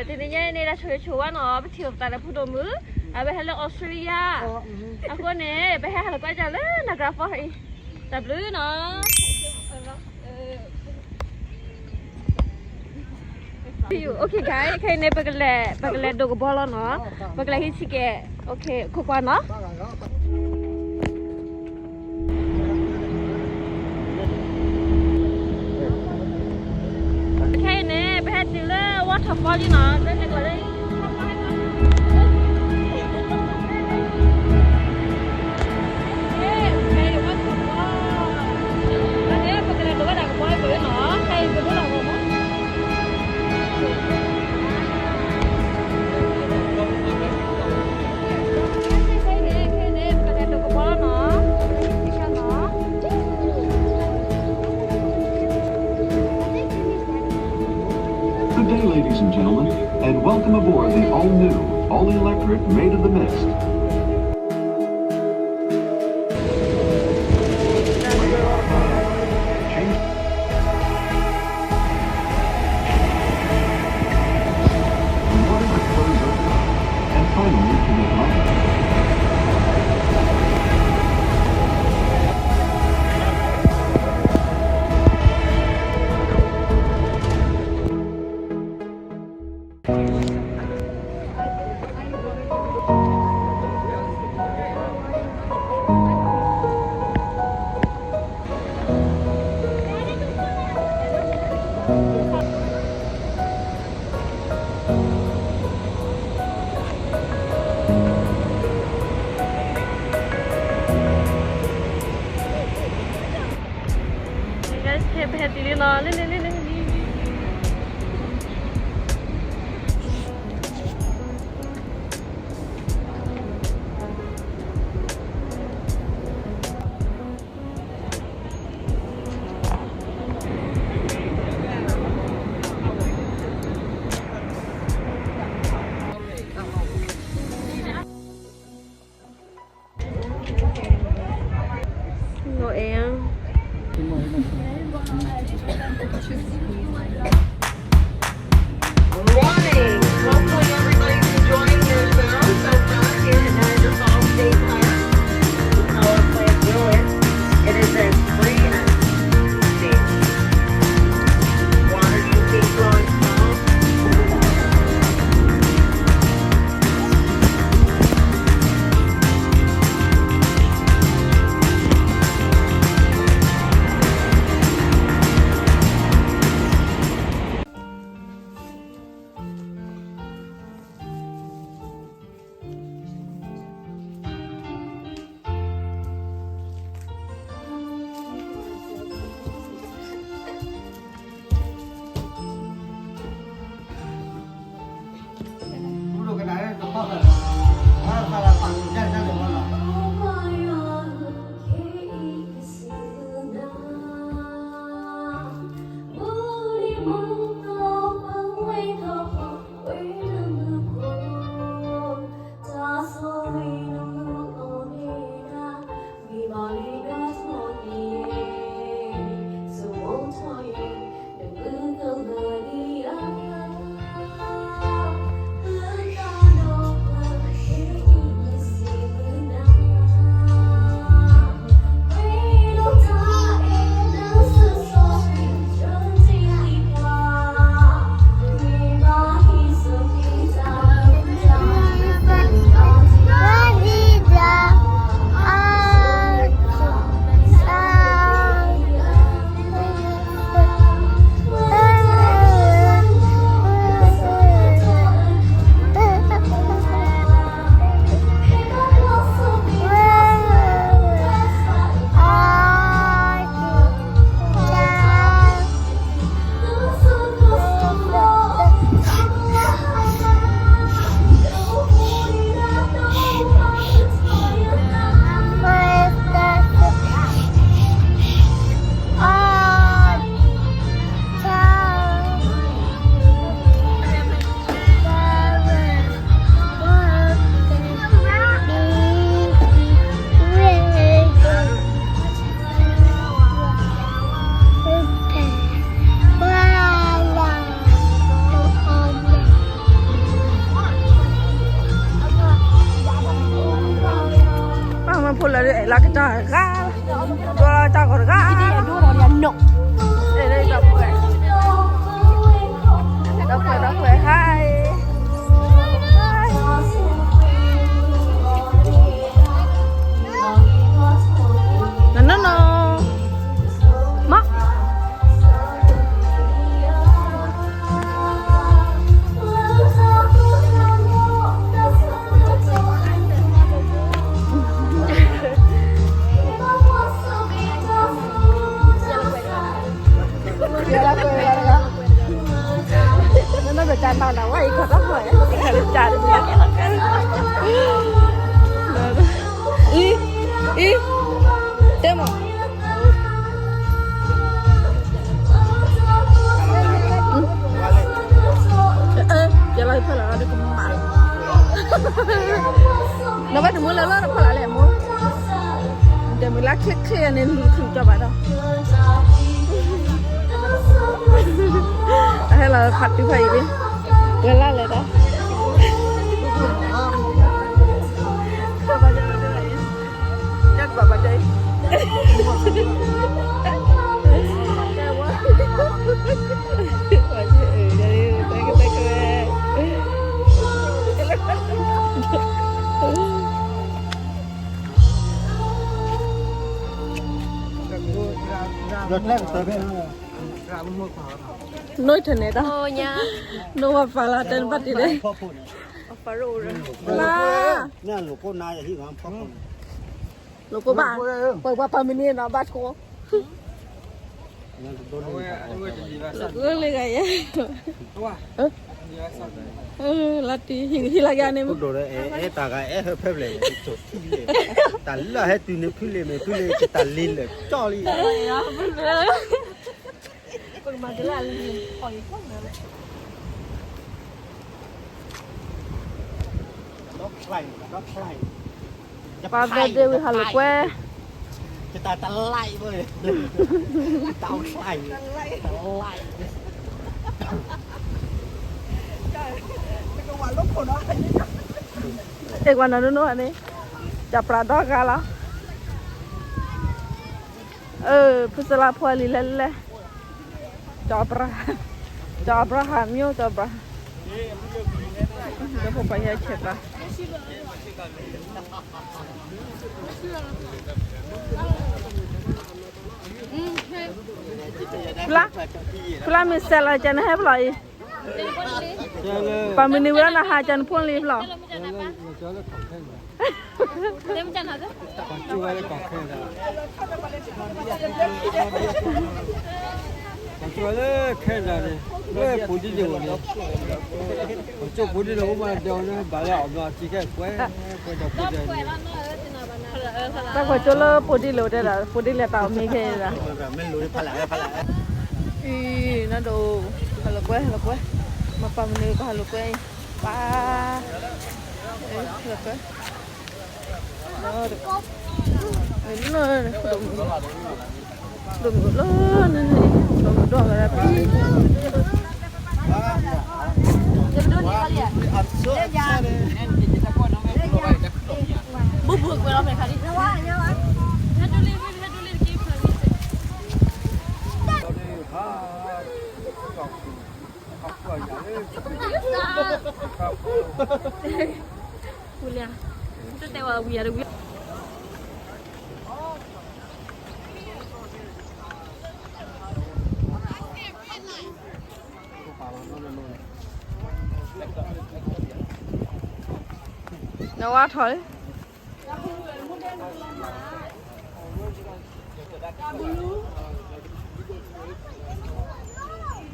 တနံၤညါအံၤန့ၣ် တၢ်ဆိၣ်ဂ့ၤဆိၣ်ဝါနီၤ ပထံၣ်လိာ်ပသးဒီးဖိဒိၣ်မုၣ်, အဝဲဟဲလၢ Australia အဃိန့ၣ် ပဟဲဟးလီၤကွၢ်ကၢ်လၢ Niagara Falls အံၤ, တၢ်ဘျုးနီၤ. Okay guys, ခဲအံၤန့ၣ် ပကလဲၤဒိးကဘီလီၤနီၤ, ပကလဲၤဟံးဆံးကဲး, okay ခိၣ်ကွၢ်နီၤ. Okay န့ၣ် ပဟဲတုၤလၢ waterfall လံနီၤ, လၢန့ၣ်ကျိၤလၢ Good day, ladies and gentlemen, and welcome aboard the all-new, all-electric Maid of the Mist. Change. Water that flows over and finally to the Atlantic. Guys, ခဲပဟဲတုၤလံနီၤ, လံ လံ လံ လံ လံ လံ. Good morning. Hopefully everybody's enjoying yourselves so far here at Niagara Falls State Park. Power plant going. It is as free as can be. Water can keep flowing. နဝဲအံၤခီတၢ်ဖီၣ်, အံၤ, အံၤ, တဲမး, ယလီၤဖဲလီၤဒီးကမၤ, နဝဲတမူလၢလီၤတဖီၣ်လၢလဲၣ်မိၢ်, တမူလၢချ့ချ့န့ၣ်လူၤထူၣ်ကၠီဘၣ်ဒီး အဟဲလီၤဖးတုၤဖးယံၤလံ, ဝဲလၢလဲၤဒီး, ဘၣ်ဘၣ်, နိထနဲၣ်ဒီး, နိဝဲပာ်လီၤတဲနဘၣ်တ့ၢ်ဒၣ်, လၢ, လိာ်ကိၣ်ဘၣ်, ပှၤပှၤပာ်မနုၤနီၤဘၣ်ထိ, လိာ်ကိၣ်လၢဂၤယဲ, လီၤတံၢ်ဟံၣ်ဟံၣ်လီၤယၤန့ၣ်, အဲၣ်တၢ်ဂၤအဲၣ်ဟၢဖဲဖျဲၣ်, တၢ်လၢဟဲတုၤန့ၣ်ဖုလ့ၤမ့ၢ်ဖုလ့ၤ တၢ်လ့ၤလၢာ်ကၠီလံ, ပၢ် birthday ဝံၤဟးလိာ်ကွဲ, အဲၣ်ကွၢ်နီၤနီၤန့ၣ်, ကပြးဒီဂၤလီၤ, ဖုစလါဖိလံၤလဲၣ်လဲၣ်, ကပြး, ကပြးဟးမၠိ ကပြး, လၢဖိပှၤဟဲဆဲးပၢ် ဖျါ, ဖျါမ့ၢ်စဲးလီၤကနဟဲဖျီၣ်အံၤ, ပှၤမုၢ်နံၤဝဲနဟးကနဖိလံဖျီၣ်, ပှၤကၠိဝဲလၢ Canada န့ၣ်, လၢပူၤဒ်န့ၣ်, ပှၤကၠိပူၤဒ်န့ၣ် အိၣ်မးဒီးန့ၣ် ဘၣ်လၢအီၤမ့ၢ်အထံခဲကွဲ, ကွဲဒီးပူၤဒ်န့ၣ်, တၢ်ပှၤကၠိလၢပူၤဒ်လဲၣ်တဲဒၣ် ပူၤဒ်လဲၣ်တၢ်အီၣ်မ့ၢ်ခဲအံၤဒၣ်, အံၤ နဒိး, ဟးလိာ်ကွဲ ဟးလိာ်ကွဲ, မၤပာ်မနုၤကဟးလိာ်ကွဲအံၤ, ပၢ်, ဟးလိာ်ကွဲ ဒိၣ်မုၢ်လၢန့ၣ်, ဒိၣ်မုၢ်ဒိၣ်ဂၤဒၣ်ပံၤ, ဘူးဘူးကွဲးလီၤမဲာ်ခါဒ်, ဝံၤလၢ, တတဲဝဲဝံၤယၤတဝံၤ, နဝါထီၣ်လံ.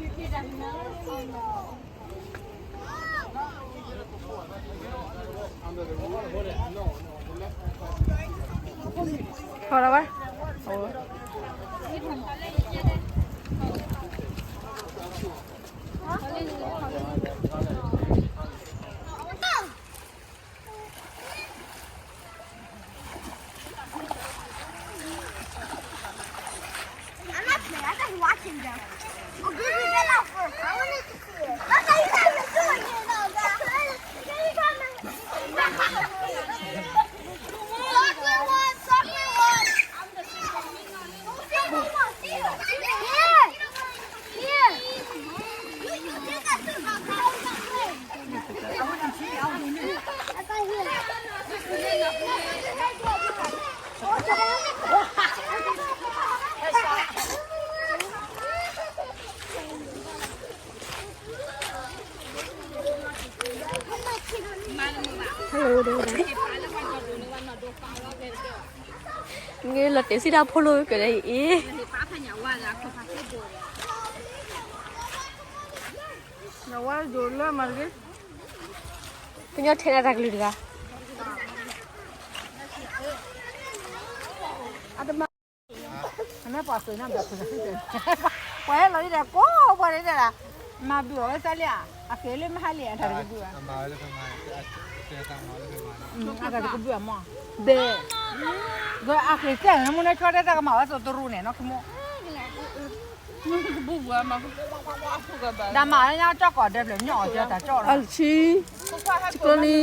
ထီၣ်လီၤဝဲ. လီၤတဲာ်စံၣ်တၢ်ဖိလိာ်ကဒီးအံၤ. ဝဲယိၤလၢမၤတဂ့ၤ, ကညီထဲနၤတၢ်ကလုၢ်တဂၤ, အတမၤ, အမ့ၢ်ပှၤဃ့နၤဘၣ်ဃ့, ပှၤဟဲလီၤဒ်ဒီးကိးပှၤဒ်ဒီး, မၤဘုၣ်အီၤဝဲသးလံဧါ, အဃ့လၢမဟါလံဧါ တၢ်တကဘုၣ်ဘၣ်, အတၢ်တကဘုၣ်ဘၣ်မ့ၢ်, ဘဲ, အဃ့စဲၣ်န့ၣ် မူန့ၢ်ဆီတဲတၢ်ကမၤဝဲသိးတရူးန့ၣ် နီၢ်ခံမိၢ်, ဒၣ်မၤလၢညါကၠီၣ်ကီးဒဲးဖျၢၣ် မညီအီၤကၠီတၢ်ကၠီၣ်လီၤ, အဆံ, ကျိနံ,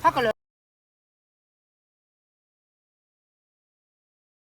ဟဲကလၢာ်